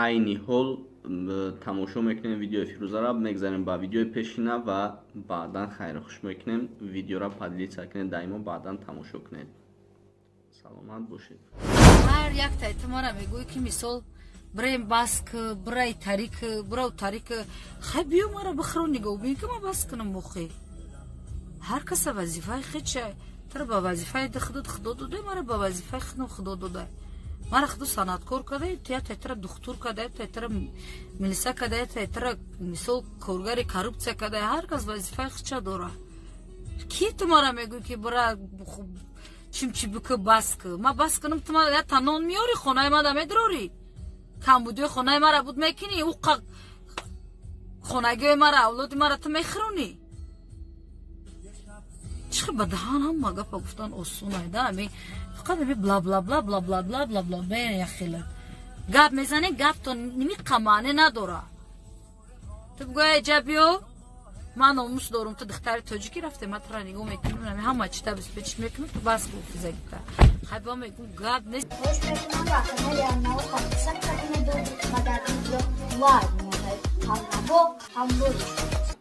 Айни ҳол тамошо мекунем видеои Фирӯзаро, мегзарем ба видеои пешина ва баъдан хайрухуш мекунем. Видеоро поделиться кунед, даимо баъдан тамошо кунед. Саломат бошед. Ҳар як тайта мара мегӯй, ки мисол бирем, бас к, бирай тарик, бирав тарик. Хай, биё, мара бихӯро, нигоҳ бин, ки ман бас кунам. Мохи ҳар каса вазифаи хеча. Тара ба вазифаи худот Худо додай, мара ба вазифаи худам Худо додай. Мара Худо санъаткор кадай, я тайтара духтур кадай, тайтара милиса кадай, тайтара мисол коргари коррупсия кадай. Ҳар кас вазифаи худша дора. Ки ту мара мегӯй, ки бира чимчи бикӯ, бас кӯ? Ма бас кунам, ту я танон меёри, хонаи мада медрорӣ, камбудиҳои хонаи мара буд мекунӣ, уқа хонагиҳои мара, авлоди мара ту мехӯронӣ. Чӣ ба даҳан ҳама гапа гуфтан осонай да. Ами фақат ами бла бла бла бла бла бла бла бла яхела гап мезанӣ, гапто нимиқа маъне надора. Ту бигӯя, ҷа биё, ман номус дорум, ту духтари тоҷикӣ рафте, ман тура нигоҳ мекунам, ҳама чита беспечить мекунам, ту бас гуфти загита. Хай, ба мегӯм, гап нест. Хоҳиш мекунам, ба канали Аннао подписаться кунеду ва дар видео лайк монед. Ҳамнаво ҳамрӯз.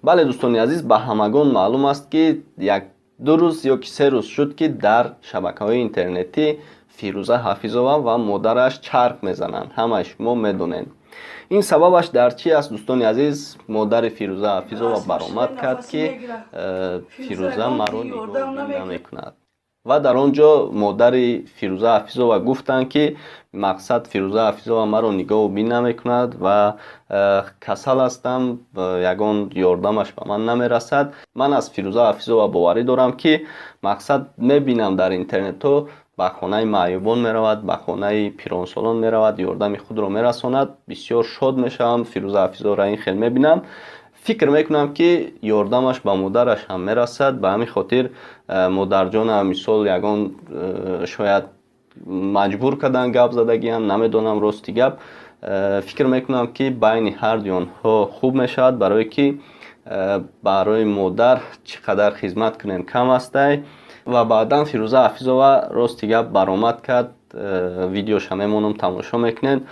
Бале, дӯстони азиз, ба ҳамагон маълум аст, ки як ду рӯз ё ки 3 рӯз шуд, ки дар шабакаҳои интернетӣ Фирӯза Ҳафизова ва модараш чарх мезананд. Ҳамаи шумо медонед, ин сабабаш дар чӣ аст. Дӯстони азиз, модари Фирӯза Ҳафизова баромад кард, ки Фирӯза маро нигоҳ намекунад, ва дар он ҷо модари Фирӯза Ҳафизова гуфтанд, ки мақсад Фирӯза Ҳафизова маро нигоҳубин намекунад ва касал ҳастам, ягон ёрдамаш ба ман намерасад. Ман аз Фирӯза Ҳафизова боварӣ дорам, ки мақсад мебинам, дар интернетҳо ба хонаи маъюбон меравад, ба хонаи пиронсолон меравад, ёрдами худро мерасонад. Бисёр шод мешавам, Фирӯза Ҳафизоваро ин хел мебинам. Фикр мекунам, ки ёрдамаш ба модараш ҳам мерасад. Ба ҳамин хотир модарҷона мисол ягон шояд маҷбур кардан гап задагиам, намедонам. Рости гап, фикр мекунам, ки байни ҳарду онҳо хуб мешавад, барое ки барои модар чӣ қадар хизмат кунем, кам астай. Ва баъдан Фирӯза Ҳафизова, рости гап, баромад кард. Видеоша мемонам, тамошо мекунед.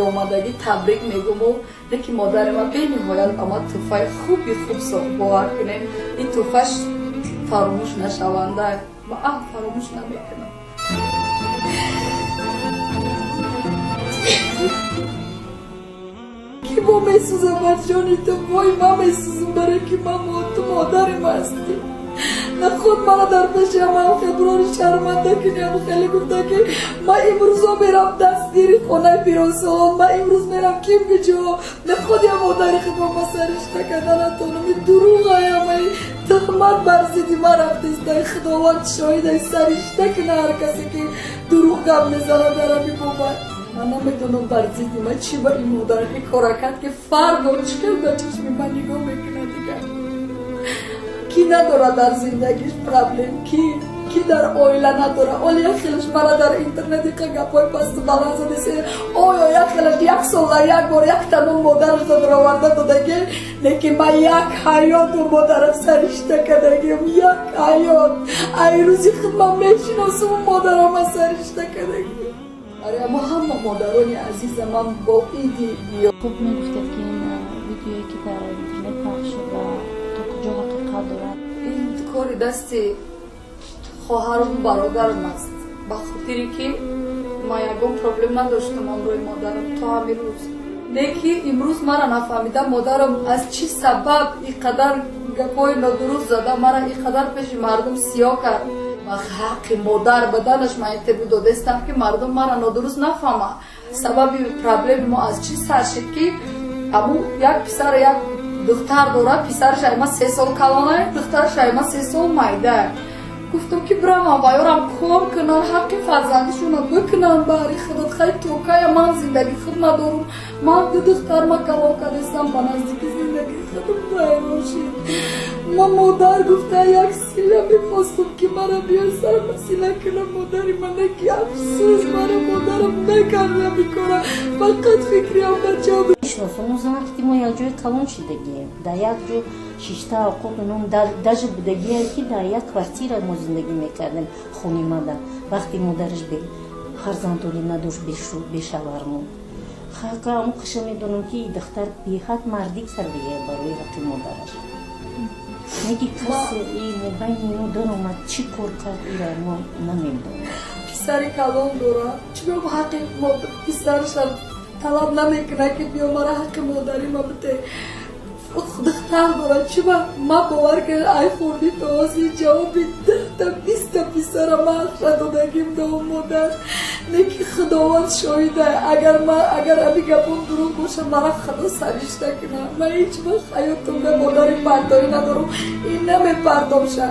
Омадагӣ табрик мегӯму, лекин модари ман бениҳоят ба ман тӯҳфаи хуби хуб сохт. Бовар кунем, ин тӯҳфаш фаромӯш нашаванда ва аҳ, фаромӯш намекунам. Ки мо месӯзам аз ҷони ту, вой, ман месӯзам, барое ки ман ту модари ман ҳастӣ. Наход мана дар пеши ҳамаам хеброри шарманда куням. Хеле гуфта, ки ман имрӯзо мерам дастгири хонаи пиронсолон, ман имрӯз мерам ким куҷо. Наход я модари худро ма саришта карда натонам. И дурӯғаямаи туҳмат бар зидди ман рафтестай. Худованд шоҳидай, саришта куна ҳар касе, ки дурӯғ гап мезанад дар ҳамин бобат. Ман намедонам, бар зидди ман чӣ ба ин модар ин кора кард, ки фардо чӣ кар ба чашми ман нигоҳ мекунад дигар. Ки надорад дар зиндагиш проблем, ки дар оила надора? Оли як хелаш мара дар интернет иқа гапҳои пасту баланд задесе. Оё як хелаш як сола як бор як танон модараш додроварда додагӣ, лекин ман як ҳаёту модарам саришта кардагиам, як ҳаёт. Ай рӯзи худ ман мешиносуму модарама саришта кардагиам. Аре, ама ҳама модарони азиза ман бо иди. Хуб, мегуфтед, ки ин видеое, ки дар интернет пахш шуд, ва то куҷо ҳақиқат дорад? Ин кори дасти хоҳару бародарам аст, ба хотире ки ман ягон проблем надоштам ҳамроҳи модарам то ҳамин рӯз. Леки имрӯз мара нафаҳмида, модарам аз чӣ сабаб ин қадар гапҳои нодуруст зада, мара ин қадар пеши мардум сиёҳ кард. Ва ҳаққи модар баданаш ман интервю додаистам, ки мардум мара нодуруст нафаҳма. Сабаби проблеми мо аз чӣ сар шид, ки аму як писар, як духтар дорад. Писараш айма 3 сол калонай, духтараш айма 3 сол майда. Гуфтам, ки биравам ва ёрам кор кунам, ҳаққи фарзандишонро бикунам. Баҳри худот, хай, токая ман зиндагӣ худ надорум. Ман ду духтарма калон кардастам, ба наздики зиндагии худам вайрон шид. Ман модар гуфта як сила мехостум, ки мара биё сарма сила кунам модари мана, ки афсӯс, мара модарам накарда мекора, фақат фикриам бачаам. Мешиносам мо зан, ки мо якҷои калон шидагием, дар як ҷо шишта овқот нон, даже будагие, ки дар як квартира мо зиндагӣ мекардем, хонимада. Вақте модараш фарзанддорӣ надошт, бешавар монд. Ҳака қиша медонам, ки духтар беҳад мардӣ кардия барои ҳаққи модараш. Неки касе мобайни ино даромад, чӣ кор кард, ира мо намедонем. Писари калон дора, чиро ҳаққи писараша талаб намекунад, ки биё, мара ҳаққи модарима бите? Духтар дора, чиба? Ма бовар кар, ай хурдӣ то ҳозир ҷавоби 10-та, 20-та писара ма ҳақша додагим до модар. Неки Худованд шоҳида, агар ма, агар ами гапон дурӯғ боша, мара Худо саришта кунад. Ман ҳеҷ вақт ҳаётумда модари пардоӣ надорам, ин намепардомша.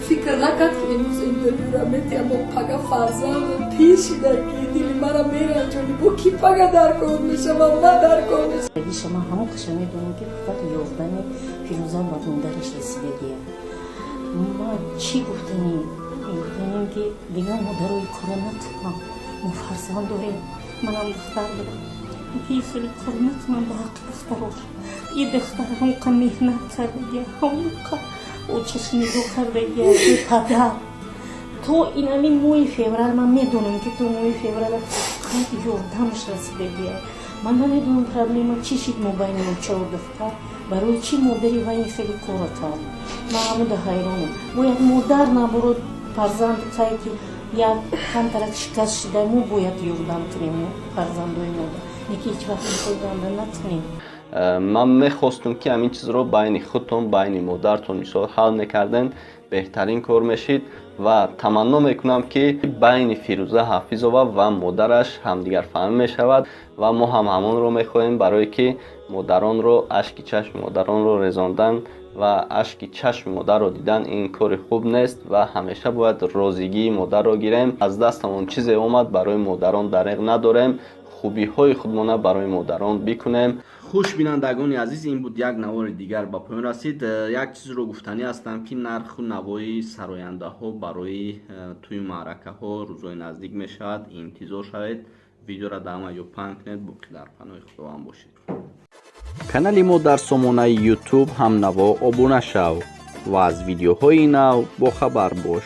Фикр накард, ки имрӯз интервюра метиҳам, бо пага фарзанду пир шида, ки дили мара меранҷонӣ, бо ки пага дар кор мешавам, ма дар кор мешавам. Ман ҳамон қиша медонам, ки фақат ёрдами Фирӯза ба модараш расидагия. Ма чӣ гуфтанем? Гуфтанем, ки дигар модарои кора накунам. Мо фарзанд дорем, манам духтар дорам, хеле кор накунам ба ҳаққи духтарош. И духтар ҳамқа меҳнат кардагия, ҳамқа очаш нигоҳ кардагия, бепадар то инами моҳи феврал. Ман медонам, ки то моҳи феврал фақат ёрдамаш расидагия. Ман намедонам, проблема чӣ шид мобайни очаву духтар, барои чӣ модари вай ин хеле кора кард. Ман ҳамуда ҳайронам. Бояд модар, наоборот, фарзанд кае ки як камтарак шикаст шида, мо бояд ёрдам кунем фарзандои модар, неки ҳеҷ вақт ин накунем. Ман мехостум, ки ҳамин чизро байни худтон, байни модартон мисол ҳал мекардем, беҳтарин кор мешид. Ва таманно мекунам, ки байни Фирӯза Ҳафизова ва модараш ҳамдигарфаҳмӣ мешавад ва мо ҳам ҳамонро мехоҳем, барое ки модаронро, ашки чашми модаронро резондан ва ашки чашми модарро дидан ин кори хуб нест ва ҳамеша бояд розигии модарро гирем. Аз дастамон чизе омад, барои модарон дареғ надорем, хубиҳои худмона барои модарон бикунем. Хуш, бинандагони азиз, ин буд як навори дигар, ба поён расид. Як чизро гуфтанӣ ҳастам, ки нарху навои сарояндаҳо барои тӯи маъракаҳо рӯзҳои наздик мешавад. Интизор шавед, видеоро дар ҳама ҷо паҳн кунед. Боқӣ дар паноҳи Худованд бошед. Канали мо дар сомонаи Ютуб «Ҳамнаво» обуна шав ва аз видеоҳои нав бохабар бош.